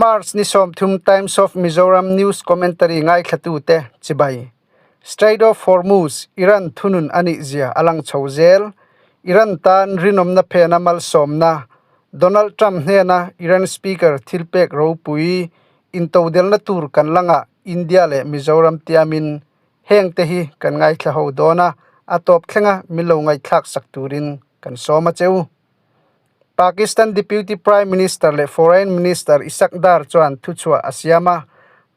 March ni 30 Times of Mizoram News Commentary ngaithlatute chibai. Strait of Hormuz, Iran thunun a nih zia a lang chho zel. Iran tan rinawmna phena malsawmna, Donald Trump hnena Iran Speaker thilpek ropui intodelna tur kan langa India leh Mizoram tiamin heng te hi kan ngaithla ho dawn a, a tawp thlenga min lo ngaihthlak sak turin kan sawm a cheu. Pakistan Deputy Prime Minister leh Foreign Minister Ishaq Dar chuan thuchhuah a siam a,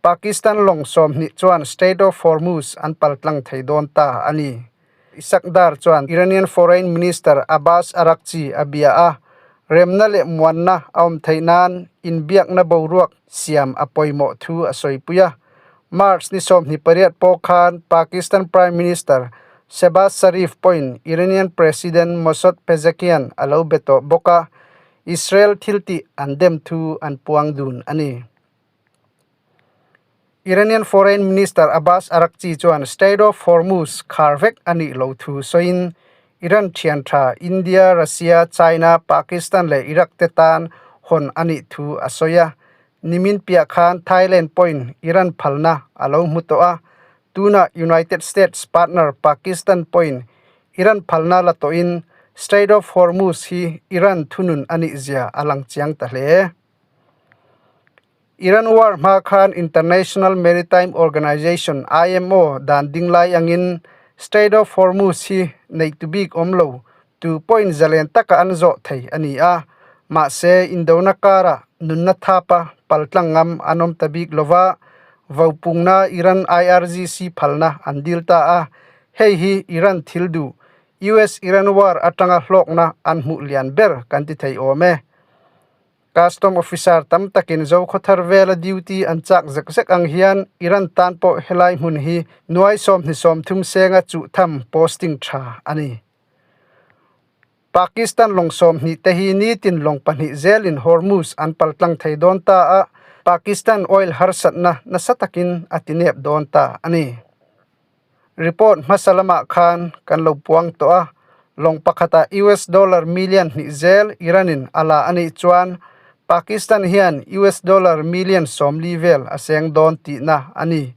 Pakistan lawng 20 chuan Strait of Hormuz an paltlang thei dawn ta a ni. Ishaq Dar chuan Iranian Foreign Minister Abbas Araghchi a bia a, remna leh muanna a awm theih nan inbiakna boruak siam a pawimawh thu a sawipui a. March ni 28 pawh khan Pakistan Prime Minister Shehbaz Sharif pawhin Iranian President Masoud Pezeshkian a lo be tawh bawk a, Israel thiltih an dem thu an puang dun a ni. Iranian Foreign Minister Abbas Araghchi chuan Strait of Hormuz khar vek a nih lo thu sawiin Iran thian tha India, Russia, China, Pakistan leh Iraq te tan hawn a nih thu a sawi a. Nimin piah khan Thailand pawhin Iran phalna a lo hmu tawh a, tunah United States partner Pakistan pawhin Iran phalna la tawhin Strait of Hormuz hi Iran thunun a nih zia a lang chiang ta hle. Iran war hma khan International Maritime Organization, IMO, dan ding lai angin Strait of Hormuz hi neihtu bik awm lo tu pawhin zalen taka an zawh thei a ni a, mahse indona karah nunna thapa paltlang ngam an awm ta bik lova, vopungna Iran IRGC phalna an dil ta a, hei hi Iran thil duh US-Iran war atanga hlawkna an hmuh lian ber kan ti thei awm e. Custom officer tam takin Zokhawthar vela duty an chak zek zek ang hian Iran tan pawh helai hmun hi nuai 20 30 senga chuh tham posting tha a ni. Pakistan lawng 20 te hi nitin lawng pahnih zelin Hormuz an paltlang thei dawn ta a, Pakistan oil harsatna nasa takin a tinep dawn ta a ni. Report hmasa lamah khan kan lo puang tawh a, lawng pakhatah US dollar million hnih zel Iran-in a la a nih chuan Pakistan hian US dollar million 40 vel a seng dawn tihna a ni.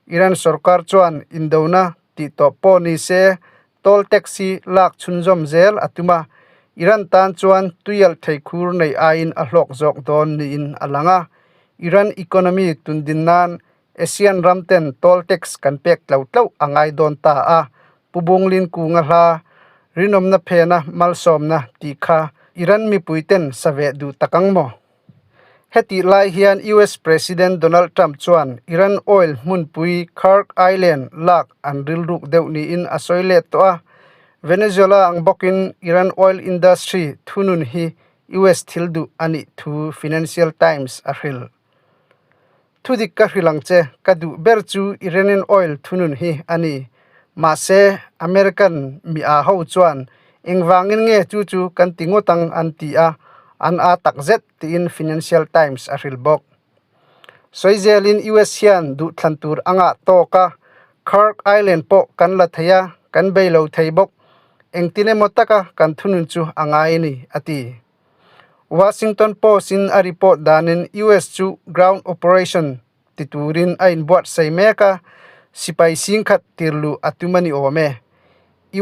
Iran sorkar chuan indona tih tawh pawh ni se Toll tax hi lak chhunzawm zel a tum a, Iran tan chuan tuialh thei khur nei aiin a hlawk zawk dawn niin a lang a. Iran economy tundin nan Asian ram ten toll tax kan pek tlo tlo a ngai dawn ta a, Pu Bunglin Kunga hla rinawmna phena malsawmna tih kha Iran mipui ten sa ve duh tak ang maw? Hetih lai hian US President Donald Trump chuan Iran oil hmunpui Kharg Island lak an rilruk deuh niin a sawi let tawh a, Venezuela ang bawkin Iran oil industry thunun hi US thil duh a nih thu Financial Times a hrilh. Thudik ka hrilh ang che, ka duh ber chu Iranian oil thunun hi a ni. Mahse, American mi aa ho chuan engvangin nge chu chu kan ti ngawt ang an ti a, an aa takzet tiin Financial Times a hrilh bawk. Sawizelin US hian duhthlan tur a ngah tawk a, Kharg Island pawh kan la thei a, kan bei lo thei bawk. Engtin emaw taka kan thunun chu a ngai a ni, a ti. Washington Post-in a report danin US chu ground operation ti turin a inbuatsaih mek a, sipai singkhat tirluh a tum a ni awm e.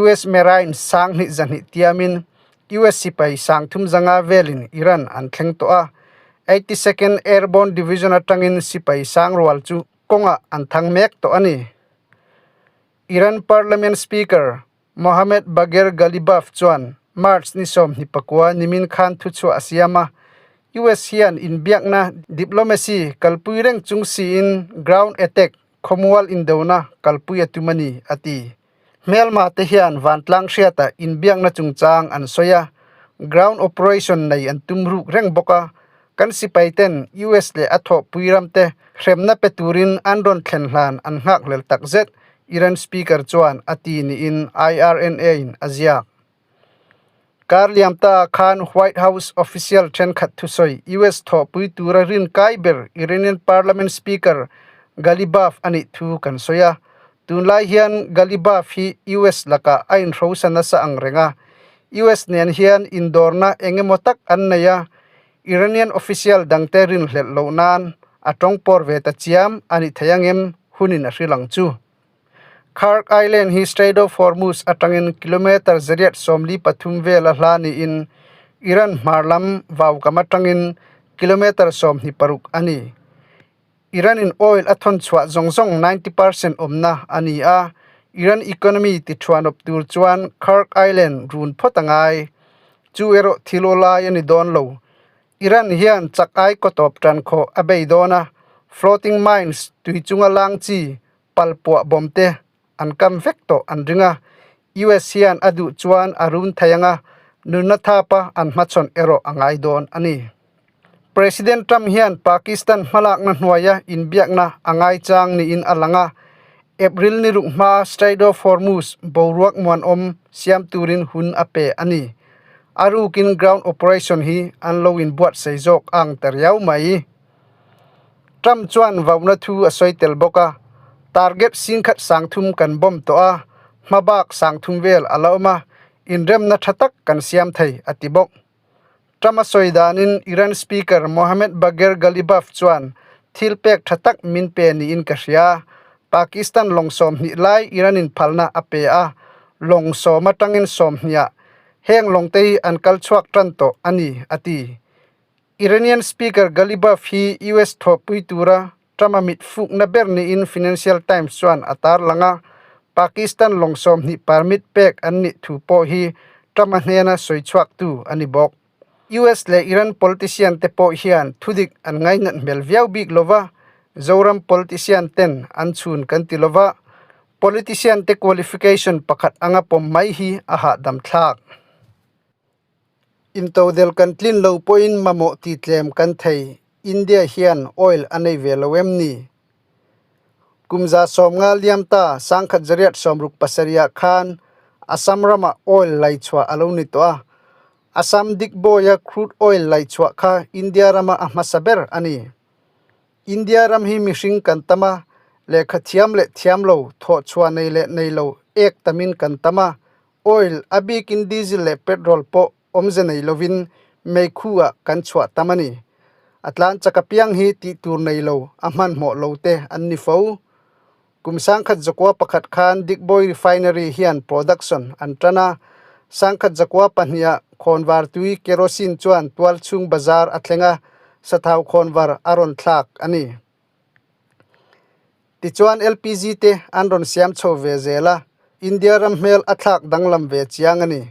US Marine 200 200 tiamin US sipai 350 velin Iran an thleng tawh a, 82nd Airborne Division atangin sipai sang rual chu kawngah an thang mek tawh a ni. Iran Parliament Speaker Mohammad Bagher Ghalibaf chuan March ni 29 nimin khan thuchhuah a siam a, US hian inbiakna, diplomacy, kalpui reng chung siin ground attack, khawmual indona, kalpui a tum a ni, a ti. Hmelma te hian vantlang hriatah inbiakna chungchang an sawi a, ground operation nei an tum ruk reng bawk a, kan sipai ten US leh a thawhpui ram te hremna pe turin an rawn thlen hlan an nghakhlel takzet Iran Speaker chuan a ti niin IRNA-in a ziak. Kar liam ta khan White House official thenkhat thusawi US thawhpui tura rin kai ber Iranian Parliament Speaker Ghalibaf a nih thu kan sawi a. Tunlai hian Ghalibaf hi US lakah a inhrosa nasa ang reng a. US nen hian indawrna engemaw tak an nei a. Iranian official dangte rinhlelh loh nan a tawng pawr ve ta chiam a ni thei angem hunin a hrilh ang chu. Kharg Island hi Strait of Hormuz atangin kilometre 143 vel a hla niin Iran hmar lam vaukam atangin kilometre 26 a ni. Iran in oil a thawn chhuah zawng zawng 90% awmna a ni a, Iran economy ti thuanawp tur chuan Kharg Island run phawt a ngai. Chu erawh thil aw lai a ni dawn lo. Iran hian chak ai kaw tawp tan khawh a bei dawn a, floating mines tui chunga lang chi pal puah bawm te an kam vek tawh an ring a, US hian a duh chuan a run thei ang a, nunna thapa an hmachhawn erawh a ngai dawn a ni. President Trump hian Pakistan hmalakna hnuaia inbiakna a ngaichang niin a lang a, April ni ruk hmaa Strait of Hormuz boruak muanawm siam turin hun a pe a ni. A rukin ground operation hi an lo inbuatsaih zawk ang ta riau mai. Trump chuan vauna thu a sawi tel bawk a, Target singkhat sangthum kan bomb tawh a, hmabak sangthum vel a la awm a, inremna tha tak kan siam thei, a ti bawk. Trump a sawi danin Iran Speaker Mohammad Bagher Ghalibaf chuan thil pek tha tak min pe niin ka hria. Pakistan lawng 20 lai Iran-in phalna a pe a, lawng sawm atangin sawmhniah heng lawngte hi an kal chhuak tan tawh a ni, a ti. Iranian Speaker Ghalibaf hi US thawhpui tura Trump-a mit fukna ber niin Financial Times chuan a tarlang a, Pakistan lawng 20 permit pek an nih thu pawh hi Trump-a hnena sawi chhuaktu a ni bawk. US leh Iran politician te pawh hian thudik an ngainat hmel viau bik lova, Zoram politician ten an chhun kan ti lova, politician te qualification pakhat anga pawm mai hi a hahdam thlak. Intodel kan tlin lo pawhin mamawh ti tlem kan thei, India hian oil a nei ve lo em ni? Kum 150 liam ta 1967 khan Assam ramah oil laichhuah a lo ni tawh a, Assam Digboi-a crude oil laichhuah kha India rama a hmasa ber a ni. India ram hi mihring kan tam a, lehkha thiam leh thiam lo, thawhchhuah nei leh nei lo ek tamin kan tam a, Oil, a bikin diesel leh petrol pawh awmze nei lovin meikhu ah kan chhuah tam a ni. A tlan chak apiang hi tih tur nei lo, a hmanhmawh lo te an ni fo. Kum 1901 khan Digboi Refinery hian production an tan a, 1902 ah khawnvar tui kerosene chuan tualchhung bazar a thleng a, sathau khawnvar a rawn thlak a ni. Tichuan LPG te an rawn siam chho ve zel a, India ram hmel a thlak danglam ve chiang a ni.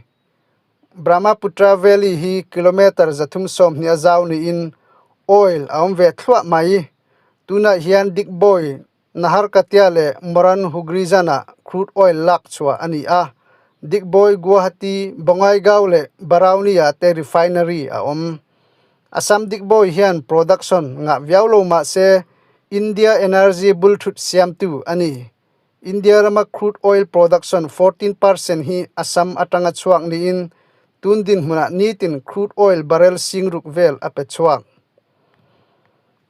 Brahmaputra Valley hi kilometre 320 a zau niin oil a awm ve thluah mai. Tunah hian Digboi, Naharkatia leh Moran Hugrizan-ah crude oil lak chhuah a ni a. Digboi, Guwahati, Bongaigaon leh Barauni-ah te refinery a awm. Assam Digboi hian production ngah viau lo mah se India energy bulthut siamtu a ni. India rama crude oil production 14% hi Assam atanga chhuak niin tun dinhmunah nitin crude oil barrel 60,000 vel a pe chhuak.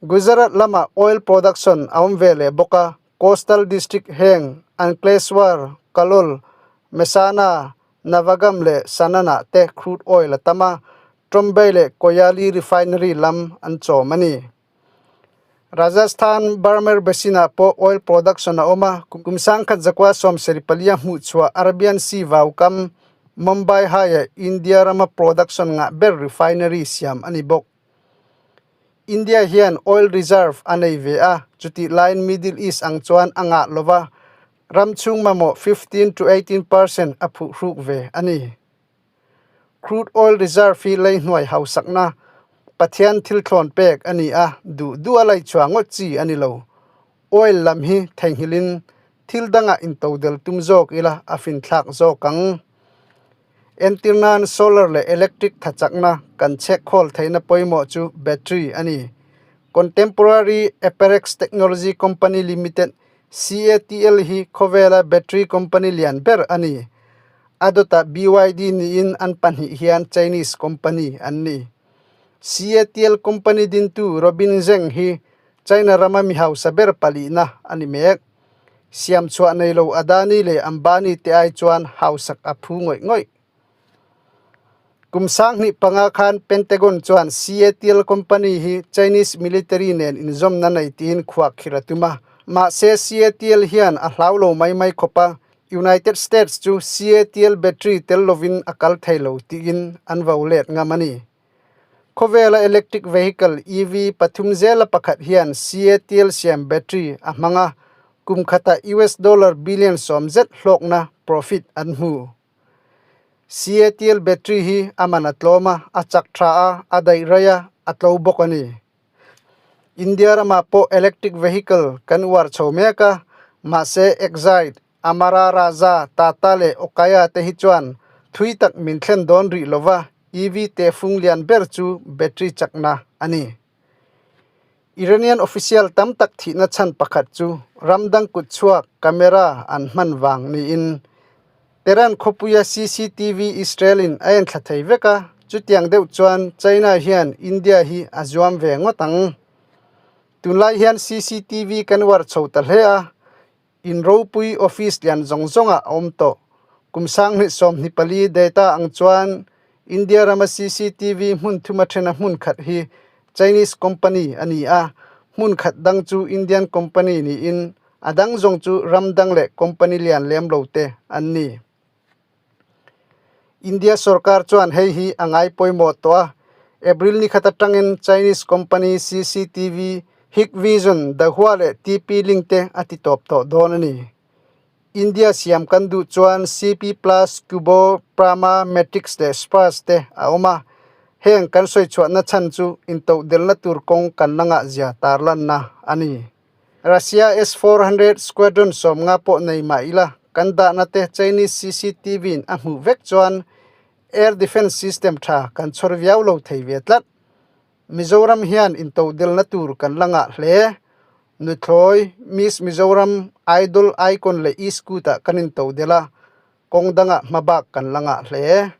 Gujarat lamah oil production a awm ve leh bawk a, coastal district heng Ankleshwar, Kalol, Mehsana, Navagam leh Sanana te crude oil a tam a, Trombay leh Koyali refinery lam an chawm a ni. Rajasthan Barmer Basin-ah pawh oil production a awm a, kum 1974 hmuhchhuah Arabian Sea vaukam Mumbai High-ah India rama production ngah ber refinery siam a ni bawk. India hian oil reserve a nei ve a, chutih laiin Middle East ang chuan a ngah lova, ram chhung mamawh 15 to 18% a phuhruk ve a ni. Crude oil reserve hi lei hnuai hausakna Pathian thil thlawn pek a ni a, duh duh a laichhuah ngawt chi a ni lo. Oil lam hi theihnghilhin thil dangah intodel tum zawk ila a finthlak zawk ang. Entir nan solar leh electric thachakna kan chhek khawl theihna pawimawh chu battery a ni. Contemporary Amperex Technology Company Limited, CATL, hi khawvela battery company lian ber a ni. A dawtah BYD niin an pahnih hian Chinese company an ni. CATL company dintu Robin Zeng hi China rama mi hausa ber palihna a ni mek. Siam chhuah nei lo Adani leh Ambani te ai chuan hausak a phu ngawih ngawih. Kum 2005 khan Pentagon chuan CATL company hi Chinese military nen inzawmna nei tiin khuahkhirh a tum a. Mahse CATL hian a hlau lo mai mai khawp a, United States chu CATL battery tel lovin a kal thei lo tiin an vo let ngam a ni. Khawvela electric vehicle, EV, pathum zela pakhat hian CATL siam battery a hmang a, kum khatah US dollar billion sawm zet hlawkna, profit, an hmu. CATL battery hi a man a tlawm a, a chak tha a, a daih rei a, a tlo bawk a ni. India ramah pawh electric vehicle kan uar chho mek a, mahse Exide, Amara Raja, Tata leh Okaya te hi chuan thui tak min thlen dawn rih lova EV tehfung lian ber chu battery chakna a ni. Iranian official tam tak thihna chhan pakhat chu ram dang kut chhuak camera an hman vang niin Tehran khawpuia CCTV Israel in a enthla thei vek a, chutiang deuh chuan China hian India hi a zuam ve ngawt ang. Tunlai hian CCTV kan uar chho ta hle a, In ropui office lian zawng zawngah a awm tawh. Kum 2024 data ang chuan India rama CCTV hmun thuma thena hmun khat hi Chinese company a ni a, hmun khat dang chu Indian company niin a dang zawng chu ram dang leh company lian lem lo te an ni. India sorkar chuan hei hi a ngai pawimawh tawh a, April ni khat atangin Chinese company CCTV, Hikvision, Dahua leh TP-Link te a ti tawp tawh dawn a ni. India siam kan duh chuan CP Plus, Cubo, Prama, Matrix leh Sparsh te a awm a, heng kan sawi chhuahna chhan chu intohdelna tur kawng kan la ngahzia tarlanna a ni. Russia S-400 Squadron sawmnga pawh nei mah ila, kan dahna te Chinese CCTV in a hmuh vek chuan Air Defence System tha kan chhawr viau lo thei ve tlat. Mizoram hian intodelna tur kan la ngah hle. Nuthlawi, Miss Mizoram, Idol, Icon leh E-Scoot ah kan intodel a, kawng dangah hmabak kan la ngah hle.